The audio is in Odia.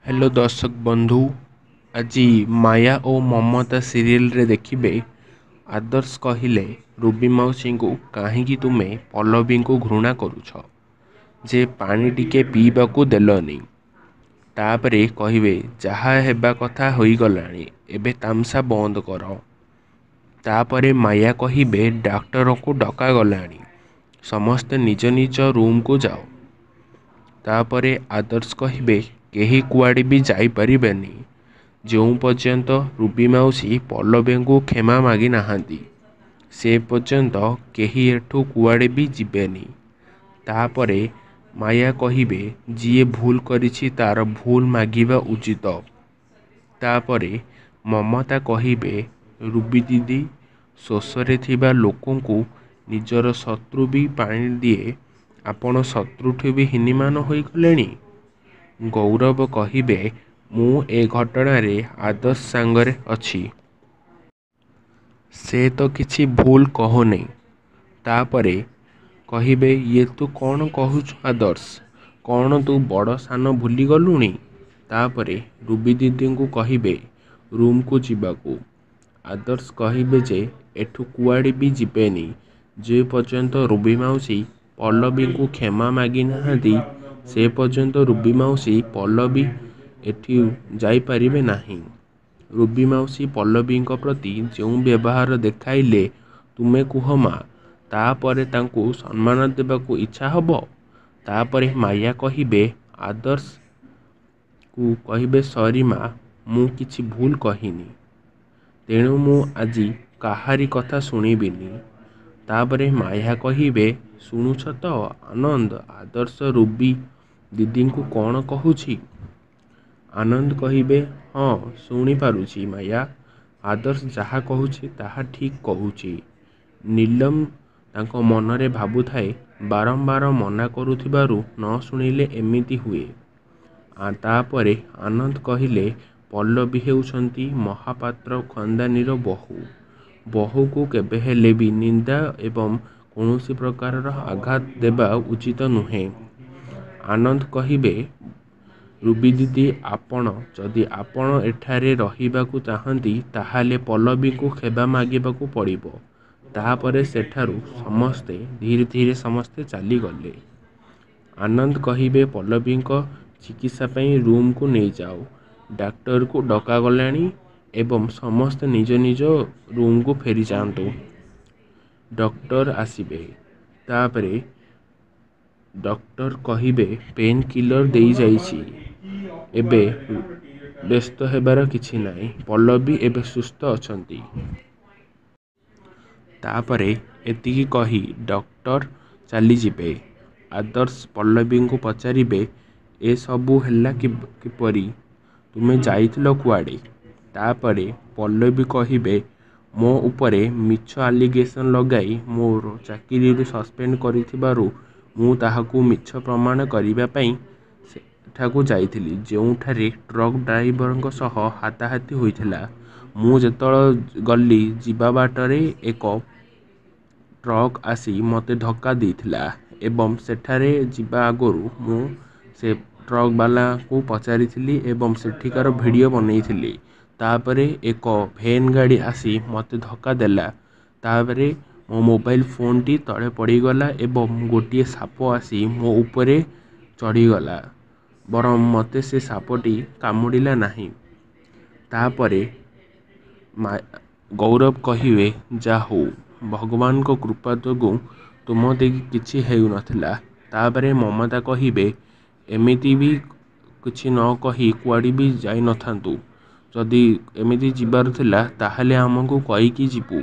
ହ୍ୟାଲୋ ଦର୍ଶକ ବନ୍ଧୁ, ଆଜି ମାୟା ଓ ମମତା ସିରିଏଲରେ ଦେଖିବେ ଆଦର୍ଶ କହିଲେ ରୁବି ମାଉସୀଙ୍କୁ, କାହିଁକି ତୁମେ ପଲ୍ଲବୀଙ୍କୁ ଘୃଣା କରୁଛ ଯେ ପାଣି ଟିକେ ପିଇବାକୁ ଦେଲନି? ତାପରେ କହିବେ ଯାହା ହେବା କଥା ହୋଇଗଲାଣି, ଏବେ ତାମସା ବନ୍ଦ କର। ତାପରେ ମାୟା କହିବେ ଡାକ୍ତରଙ୍କୁ ଡକାଗଲାଣି, ସମସ୍ତେ ନିଜ ନିଜ ରୁମକୁ ଯାଅ। ତାପରେ ଆଦର୍ଶ କହିବେ କେହି କୁଆଡ଼େ ବି ଯାଇପାରିବେନି ଯେଉଁ ପର୍ଯ୍ୟନ୍ତ ରୁବି ମାଉସୀ ପଲ୍ଲବୀଙ୍କୁ କ୍ଷମା ମାଗିନାହାନ୍ତି, ସେ ପର୍ଯ୍ୟନ୍ତ କେହି ଏଠୁ କୁଆଡ଼େ ବି ଯିବେନି। ତାପରେ ମାୟା କହିବେ ଯିଏ ଭୁଲ କରିଛି ତାର ଭୁଲ ମାଗିବା ଉଚିତ। ତାପରେ ମମତା କହିବେ ରୁବି ଦିଦି, ଶୋଷରେ ଥିବା ଲୋକଙ୍କୁ ନିଜର ଶତ୍ରୁ ବି ପାଣି ଦିଏ, ଆପଣ ଶତ୍ରୁଠୁ ବି ହୀନିମାନ ହୋଇଗଲେଣି। ଗୌରବ କହିବେ ମୁଁ ଏ ଘଟଣାରେ ଆଦର୍ଶ ସାଙ୍ଗରେ ଅଛି। ସେ ତ କିଛି ଭୁଲ କହୁନି। ତାପରେ କହିବେ ଇଏ ତୁ କଣ କହୁଛୁ ଆଦର୍ଶ, କଣ ତୁ ବଡ଼ ସାନ ଭୁଲିଗଲୁଣି? ତାପରେ ରୁବି ଦିଦିଙ୍କୁ କହିବେ ରୁମକୁ ଯିବାକୁ। ଆଦର୍ଶ କହିବେ ଯେ ଏଠୁ କୁଆଡ଼େ ବି ଯିବେନି ଯେ ପର୍ଯ୍ୟନ୍ତ ରୁବି ମାଉସୀ ପଲ୍ଲବୀଙ୍କୁ କ୍ଷମା ମାଗିନାହାନ୍ତି, ସେ ପର୍ଯ୍ୟନ୍ତ ରୁବି ମାଉସୀ ପଲ୍ଲବୀ ଏଠୁ ଯାଇପାରିବେ ନାହିଁ। ରୁବି ମାଉସୀ ପଲ୍ଲବୀଙ୍କ ପ୍ରତି ଯେଉଁ ବ୍ୟବହାର ଦେଖାଇଲେ, ତୁମେ କୁହ ମା, ତାପରେ ତାଙ୍କୁ ସମ୍ମାନ ଦେବାକୁ ଇଚ୍ଛା ହେବ? ତାପରେ ମାୟା କହିବେ ଆଦର୍ଶକୁ କହିବେ ସରି ମା, ମୁଁ କିଛି ଭୁଲ କହିନି, ତେଣୁ ମୁଁ ଆଜି କାହାରି କଥା ଶୁଣିବିନି। ତାପରେ ମାୟା କହିବେ ଶୁଣୁଛ ତ ଆନନ୍ଦ, ଆଦର୍ଶ ରୁବି ଦିଦିଙ୍କୁ କଣ କହୁଛି? ଆନନ୍ଦ କହିବେ ହଁ ଶୁଣିପାରୁଛି ମାୟା, ଆଦର୍ଶ ଯାହା କହୁଛି ତାହା ଠିକ୍ କହୁଛି। ନୀଲମ ତାଙ୍କ ମନରେ ଭାବୁଥାଏ ବାରମ୍ବାର ମନା କରୁଥିବାରୁ ନ ଶୁଣିଲେ ଏମିତି ହୁଏ। ତାପରେ ଆନନ୍ଦ କହିଲେ ପଲ୍ଲବୀ ହେଉଛନ୍ତି ମହାପାତ୍ର ଖାନଦାନୀର ବୋହୂ। ବୋହୂକୁ କେବେହେଲେ ବି ନିନ୍ଦା ଏବଂ କୌଣସି ପ୍ରକାରର ଆଘାତ ଦେବା ଉଚିତ ନୁହେଁ। ଆନନ୍ଦ କହିବେ ରୁବି ଦିଦି, ଆପଣ ଯଦି ଆପଣ ଏଠାରେ ରହିବାକୁ ଚାହାନ୍ତି ତାହେଲେ ପଲ୍ଲବୀଙ୍କୁ କ୍ଷମା ମାଗିବାକୁ ପଡ଼ିବ। ତାପରେ ସେଠାରୁ ସମସ୍ତେ ଧୀରେ ଧୀରେ ସମସ୍ତେ ଚାଲିଗଲେ। ଆନନ୍ଦ କହିବେ ପଲ୍ଲବୀଙ୍କ ଚିକିତ୍ସା ପାଇଁ ରୁମକୁ ନେଇଯାଅ, ଡାକ୍ତରକୁ ଡକାଗଲାଣି ଏବଂ ସମସ୍ତେ ନିଜ ନିଜ ରୁମକୁ ଫେରିଯାଆନ୍ତୁ, ଡକ୍ଟର ଆସିବେ। ତାପରେ ଡକ୍ଟର କହିବେ ପେନ୍ କିଲର ଦେଇଯାଇଛି, ଏବେ ବ୍ୟସ୍ତ ହେବାର କିଛି ନାହିଁ, ପଲ୍ଲବୀ ଏବେ ସୁସ୍ଥ ଅଛନ୍ତି। ତାପରେ ଏତିକି କହି ଡକ୍ଟର ଚାଲିଯିବେ। ଆଦର୍ଶ ପଲ୍ଲବୀଙ୍କୁ ପଚାରିବେ ଏସବୁ ହେଲା କିପରି, ତୁମେ ଯାଇଥିଲ କୁଆଡ଼େ? ତାପରେ ପଲ୍ଲବୀ କହିବେ ମୋ ଉପରେ ମିଛ ଆଲିଗେସନ ଲଗାଇ ମୋର ଚାକିରିରୁ ସସ୍ପେଣ୍ଡ କରିଥିବାରୁ ମୁଁ ତାହାକୁ ମିଛ ପ୍ରମାଣ କରିବା ପାଇଁ ସେଠାକୁ ଯାଇଥିଲି, ଯେଉଁଠାରେ ଟ୍ରକ୍ ଡ୍ରାଇଭରଙ୍କ ସହ ହାତାହାତି ହୋଇଥିଲା। ମୁଁ ଯେତେବେଳେ ଗଲି, ଯିବା ବାଟରେ ଏକ ଟ୍ରକ୍ ଆସି ମୋତେ ଧକ୍କା ଦେଇଥିଲା ଏବଂ ସେଠାରେ ଯିବା ଆଗରୁ ମୁଁ ସେ ଟ୍ରକ୍ ବାଲାଙ୍କୁ ପଚାରିଥିଲି ଏବଂ ସେଠିକାର ଭିଡ଼ିଓ ବନେଇଥିଲି। ତାପରେ ଏକ ଭେନ୍ ଗାଡ଼ି ଆସି ମୋତେ ଧକ୍କା ଦେଲା। ତାପରେ ମୋ ମୋବାଇଲ ଫୋନଟି ତଳେ ପଡ଼ିଗଲା ଏବଂ ଗୋଟିଏ ସାପ ଆସି ମୋ ଉପରେ ଚଢ଼ିଗଲା, ବରଂ ମୋତେ ସେ ସାପଟି କାମୁଡ଼ିଲା ନାହିଁ। ତାପରେ ଗୌରବ କହିବେ ଯା ହଉ, ଭଗବାନଙ୍କ କୃପା ଯୋଗୁଁ ତୁମ ଦେଇକି କିଛି ହେଉନଥିଲା। ତାପରେ ମମତା କହିବେ ଏମିତି ବି କିଛି ନ କହି କୁଆଡ଼େ ବି ଯାଇନଥାନ୍ତୁ, ଯଦି ଏମିତି ଯିବାର ଥିଲା ତାହେଲେ ଆମକୁ କହିକି ଯିବୁ।